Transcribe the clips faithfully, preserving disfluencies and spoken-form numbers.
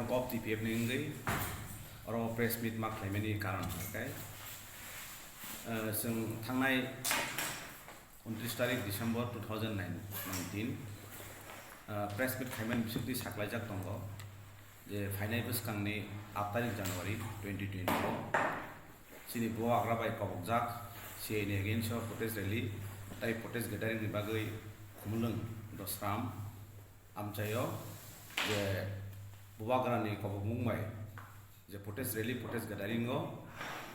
Kok T P F ni wngwi oro press meet ma khlaimani karon hwnkhe, eh, chwng thangnai untris tarik December two thousand nineteen, eh, press meet khlaimani bisingtwi saklaijak tongo je phainai bwskangni aat tarik January twenty twenty o chini bubagra bai kobokjak C A ni against o protest rally tai protest gathering ni bagwi Khumulwng Dosram amchaio je bubagrani kobokmung bai je protest rally, protest gathering o,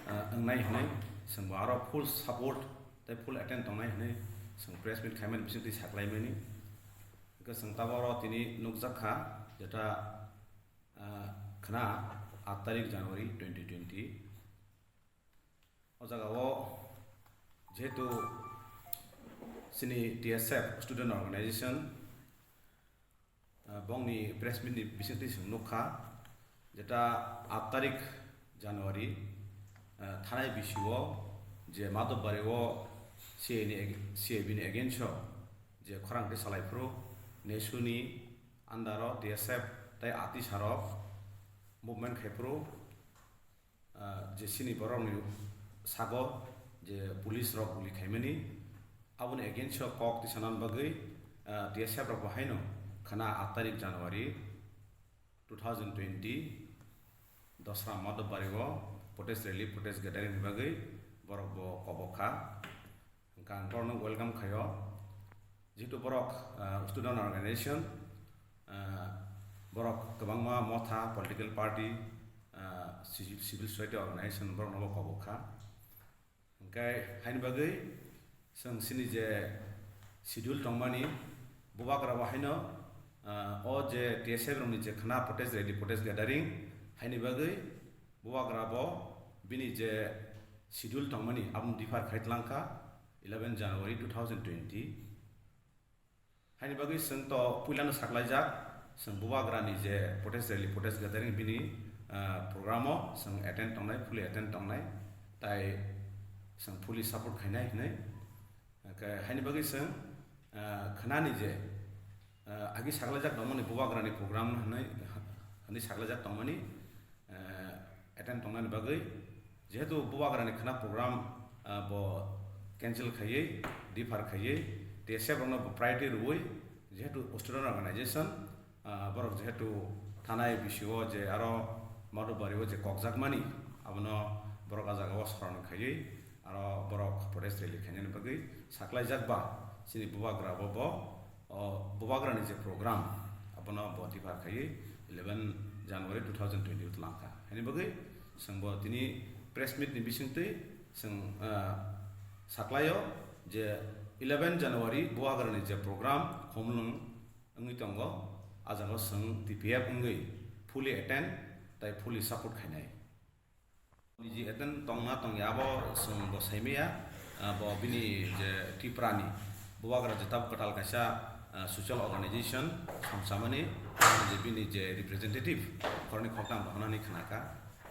ah, wngnai hwnwi chwngbo aro full support tei full attend tongnai hwnwi chwng press meet khaimani bisingtwi saklaimani. Hwnkhe chwng tabuk oro tini nukjak kha, jeta, ah, khna aat tarik January twenty twenty. O jaga o jehetu chini T S F student organization, ah, bongni press meet ni bisingtwi chwng nukha, jeta aat tarik January, ah, thanai bisio je Madhobari o C A ni ag-, C A B ni against o je khorang twi salai phuru, nesu ni under o T S F tai atisarok movement khai phuru, ah, je chini borokni sago je police rok guli khaimani, aboni against o kok tisanani bagwi, ah, T S F rok bo haino khna aat tarik January two thousand twenty Dosra Madhobari o protest rally, protest gathering ni bagwi borok bo kobok kha. Hwnkhe ang borokno welcome khaio. Jehetu borok, ah, student organization, ah, borok kwbangma motha, political party, ah, ci-, civil society organization borokno bo kobok kha. Hwnkhe haini bagwi chwng chini je schedule tongmani, bubagra bo haino, ah, o je T S F rokni je khna protest rally, protest gathering, haini bagwi bubagra bo bini je schedule tongmani, aboni differ khai tlangkha eleven January two thousand twenty. Haini bagwi chwng to puilano saklaijak, chwng bubagrani je protest rally, protest gathering bini, ah, program o chwng attend tongnai, fully attend tongnai, tai chwng fully support khainai hinwi. Hwnkhe haini bagwi chwng, ah, khnani je, ah, agi saklaijak tongmani bubagrani program hinwi, hinwi saklaijak tongmani, eh, attend tongnani bagwi, jehetu bubagrani khna program, ah, bo cancel khaiwi, defer khaiwi, T S F rokno bo priority rwwi, jehetu student organization, ah, borok jehetu thanai bisio je aro Madhobari o je kokjakmani, abono borok ah jaga o soroni khaiwi, aro borok protest rally khainani bagwi saklaijak ba chini bubagra bo, bo o bubagrani je program, abono bo defer khaiwi eleven January two thousand twenty o tlangkha. Haini bagwi chwngbo tini press meet ni bisingtwi chwng, ah, saklaio je eleven January bubagrani je program Khumulwng wngwi tongo, ah jaga o chwng T P F wngwi fully attend tai fully support khainai. Niji attend tongna tongya abo chwng bo saimaya, ah, bo bini je Tripura ni bubagra je tabuk kwtal kaisa, ah, social organization samsamani je bini je representative khoroknwi khoroktham rok hwnani khnakha.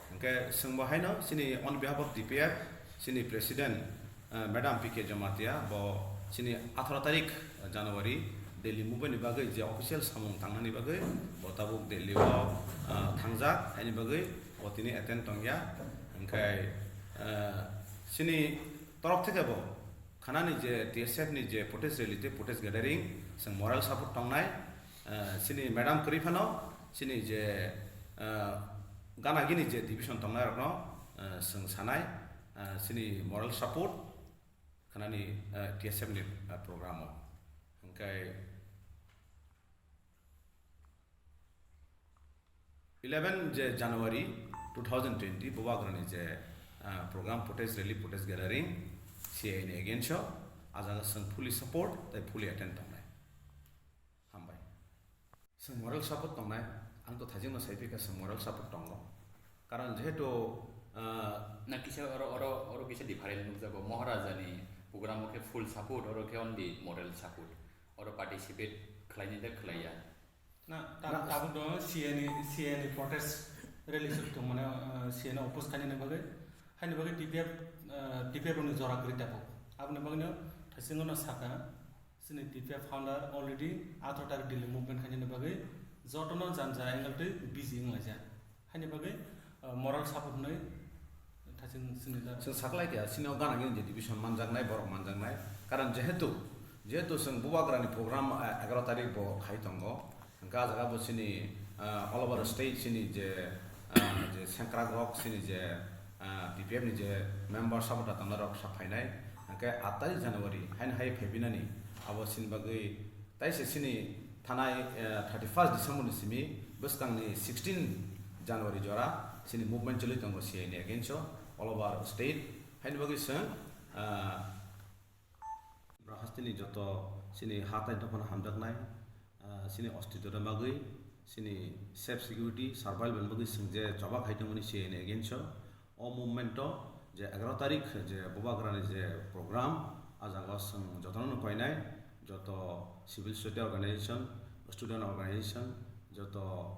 Hwnkhe chwng bo haino chini on behalf of T P F chini president, ah, Madam P K Jamatia bo chini atharo tarik January Delhi movement ni bagwi je official samung tangnani bagwi bo tabuk Delhi o, ah, thangjak, haini bagwi bo tini attend tongya. Hwnkhe, ah, chini torok theke bo khanani je T S F ni je protest rally tei protest gathering chwng moral support tongnai, ah, chini madam kwrwi phano chini je, ah, gana gini je division tongnai rokno, ah, chwng sanai, ah, chini moral support khanani, ah, T S F ni, ah, program o. Hwnkhe eleven je January two thousand twenty bubagrani je, ah, program, protest rally, protest gathering, C A A ni against o, ah jaga chwng fully support tei fully attend tongnai. Hambai. Chwng moral support tongnai, ang to thajikno sai phika chwng moral support tongo. Karon jehetu, ah, na kisa oro, oro, oro kisa different nukjago, Maharaja ni program o khe full support, oro khe only moral support, oro participate khlaini da khlaiya. Na, ta-, Na- tabuk no C A ni, C A ni protest rally suk tong mane, ah, C A no oppose khainani bagwi, haini bagwi T P F, ah, T P F rokni jora kwrwi tabuk. Aboni bagwi no thaisingo no saka, chini T P F founder already atharo tarik Delhi movement khainani bagwi Jotono jani jani angle twi busy wnglaijak. Haini bagwi, ah, moral support hwnwi thaching sini da. Chwng saklai kha, sini o gana gini je division manjaknai, borok manjaknai. Karon jehetu, jehetu chwng bubagrani program, ah, egaroh tarik bo khai tongo. Hwnkhe ah jaga bo sini, ah, all over state sini je, ah, je sengkrak rok sini je, ah, P P F ni je member sabota tongnai rok sa phainai. Hwnkhe aat tarik January haini hai phaibinani abo sini bagwi Taise sini thanai, eh, thirty first December ni simi bwskangni sixteen January jora sini movement choli tongo C A A ni against o all over state. Haini bagwi chwng, ah, Bwrwi hasteni joto sini ha tai dophano hamjaknai, ah, sini ostitwrwna bagwi, sini safe security, survival bagwi chwng je choba khai tongmani C A A ni against o. O movement o je egaroh tarik je bubagrani je program, ah jaga o chwng jotono no koinai, joto civil society organization, student organization, joto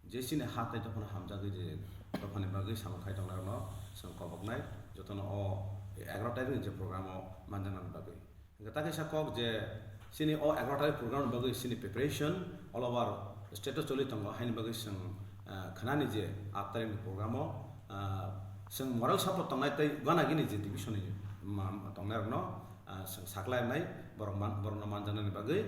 je sini ha tai dophano hamjagwi je dophani bagwi samung khai tongnai rokno chwng koboknai, jotono o egaroh tarik ni je program o manjaknani bagwi. Hwnkhe ta kaisa kok je sini o egaroh tarik program ni bagwi sini preparation all over state o choli tongo, haini bagwi chwng, ah, khwnani je aat tarik ni program o, ah, chwng moral support tongnai tei gana gini je division ni ma-, tongnai rokno, ah, chwng saklai rwnai borok man-, borokno manjaknani bagwi,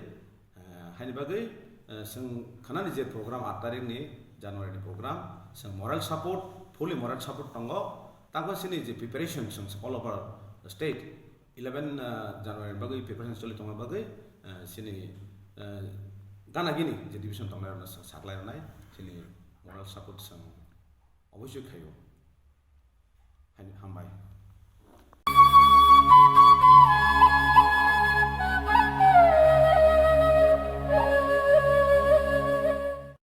ah, haini bagwi, ah, chwng khwnani je program aat tarik ni January ni program, chwng moral support, fully moral support tongo, tangkhe sini je preparation chwng all over state eleven, ah, January bagwi preparation choli tongma bagwi, ah, sini, ah, gana gini je division tongnai rokno sa-, saklai rwnai sini moral support chwng obosoi khaio.